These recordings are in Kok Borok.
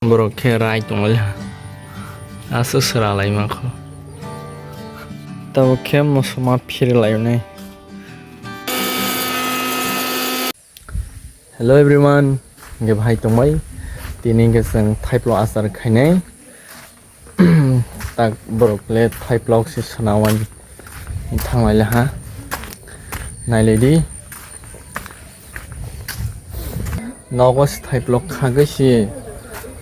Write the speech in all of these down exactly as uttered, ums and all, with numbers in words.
Borok khe rai tonglaha. Aswk swralaima kho. Tabuk khe mosoma phirlainai. Hello everyone, hwnkhe bahai tongbai. Tini hwnkhe chwng thaiplo achar khainai. Tak borok le thaiplok se swnawani thanglai laha. Nailai di. Nogo se thaiplok khagwi se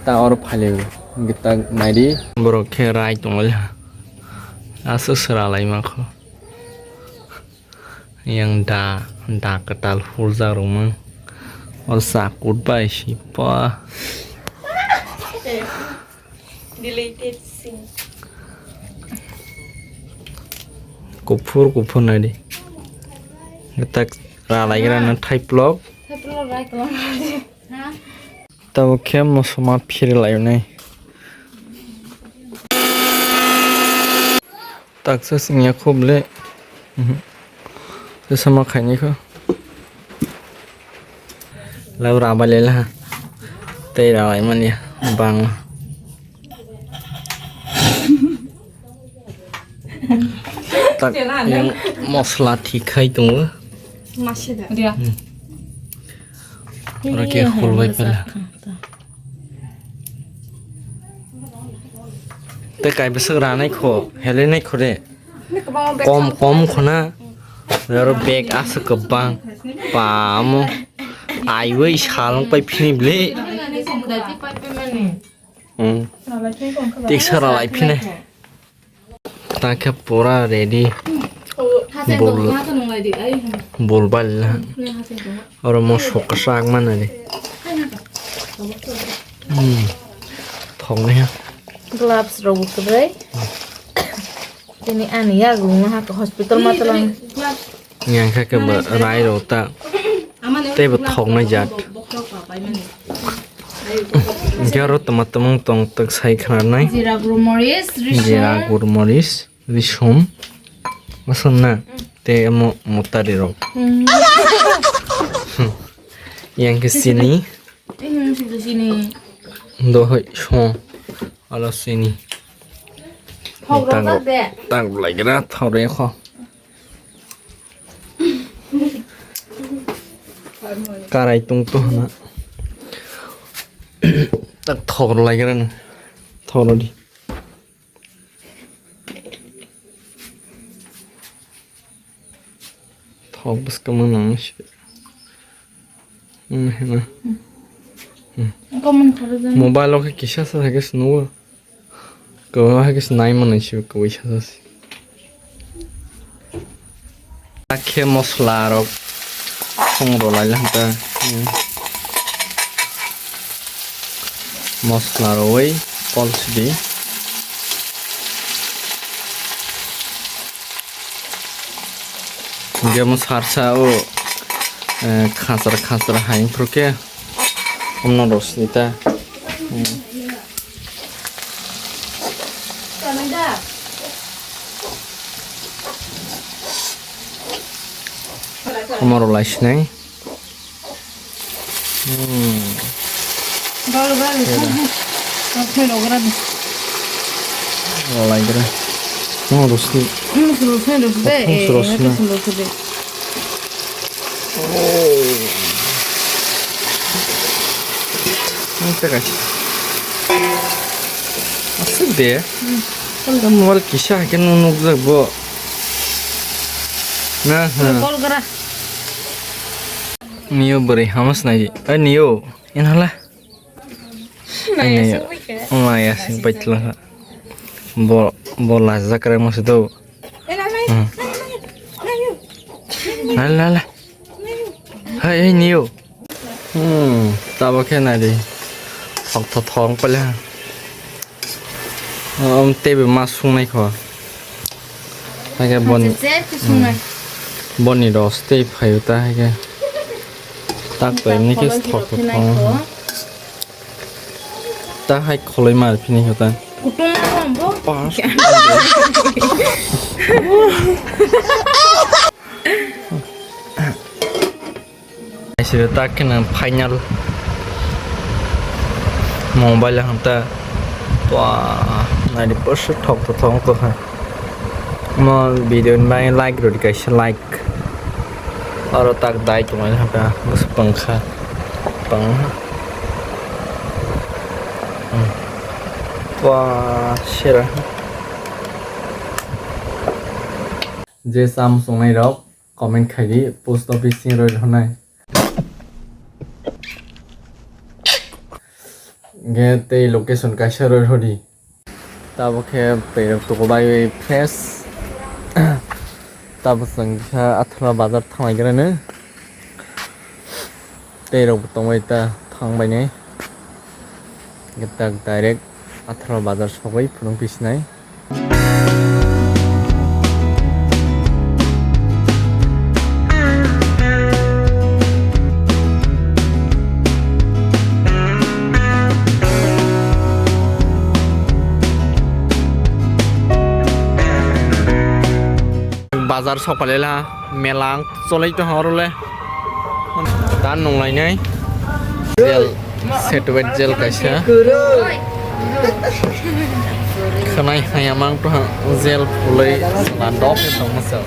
ta oro phailai. Hwnkhe tak nai di. Borok khe rai tonglaha. Aswk swralaima kho. Yang da, da kwtal huljak rwmang. O sa kut bai si pa. Deleted scene. Kuphur kuphur nai di. Tak ralai gra na thaiplok. Thaiplok rai kwlwng. Tabuk khe mosoma phirlainai. Taksa singya kho ble. Mhm. Sesama khainai kho. Lau rabai lela. Tei rabai manya bang. Tak yang mosla thik khai tongo. Masih dah. Dia. Hmm. Ora khe khulbai pela. Tei kaibwswk ranai kho, helenai kho de. Kom, kom khona. Aro bag aswk kwbang. Pamo. Aiwi salong pai phini bli. Hmm. Tiksa ralai phini. Ta khe pura ready. Bol, bol bal na. Oro mo sok kwchak mana de. Hmm. Thok nai ha. Gloves rok bo kwrwi. Tini ani yago wngma ha hospital ma twlang. Yang kha khe bo rai rok ta. Tei bo thoknai jat. Hwnkhe oro tama tama wng tong twk sai khna nai. Jira gurmoris, rishon. Jira gurmoris, rishon. Aswk na? Tei omo motari rok. Hmm. Yang khe sini. Tei nwng sini sini. Dohoi song. Alo sini. Thok rok tak de. Tak lai gra thok re kho. Karai tung to na. Tak thok lai gra na. Thok di. Thok bwskang ma nang si. Hmm, hena. Hmm. Common tharo jan. Mobile o khe kisa sa hai khe swngo. Kwbangma hai khe swnai mano si kwbui sa sa si. Akhe mosla rok song rw lai lang ta. Hmm. Mosla rwui kol sidi. Hingke omo sarsa o, eh, khasra khasra hai wngphuru khe omo rw sini ta. Hmm. Omo rw lai sinai. Hmm. Rwlai gra. No, rosni. Hmm, rosni, rosni. Rosni. Oh. Ini teh, guys. Asik deh. Hmm. Kan mobile kisa hai khe nukjak bo. Nah, nah. Call gra. Nio bwrwi hama swnai di. Ai nio, inhala. Naya sing pai khe. Naya sing pai tlang kha. Bo, bo lajak kre mo se do. Eh, nai, nai, hmm, nai, nai, nai, nai. Nai, nai, nai. Hai, hai, nio. Hmm, tabo khe nai di. Thok, thok, thok pale. Om teibo ma sungnai kho. Haikhe boni, je, je, je, sungnai. Hmm. Boni ros tei phaio ta haikhe. Tak to emni khe thok thok thok. Ta hai kholoi mar phini kho ta. Kutung ma bo. Pas. Aise tak khe nang final. Mobile hanta. Wah, nari poso thok to thok to ha. Mo video ni bai like rodi kaisa like. Oro tak dai tongmani haka bwswk pangkha. Pang. Hmm. Wah, sera. Je sam songnai rok comment khai di, post office ni roi rwnai. Ge tei location kaisa roi rodi. Tabo khe tei rok tuku bai fresh. Tabo chwng kha Athra bazar thanglai gra no. Tei rok bo tongbai ta thang bai nai. Ge tak direct Athra bazar sogwi phunuk phi sinai. Bazar sokpalila melang cholai tong oro le. Dan nung lainai. Gel, setuet gel kaisa. Khwnai haya mang to gel pulai sala dok e tong masa.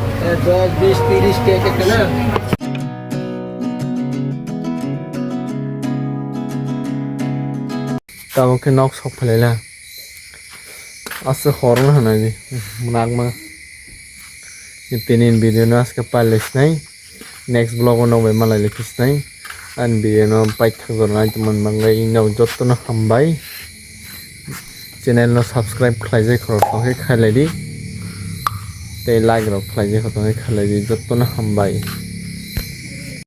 Tabo khe nok sok phalai la. Aswk hor wng hwnwi mwnakma. Tini video no aske pailai sinai. Next vlog o nokbai malai lai phi sinai. Ani video no paithak jora nai tongmani bagwi nok jotono hambai. Channel no subscribe khlaijak khorok tongkhe khailai di. Tei like rok khlaijak khorok tongkhe khailai di. Jotono hambai.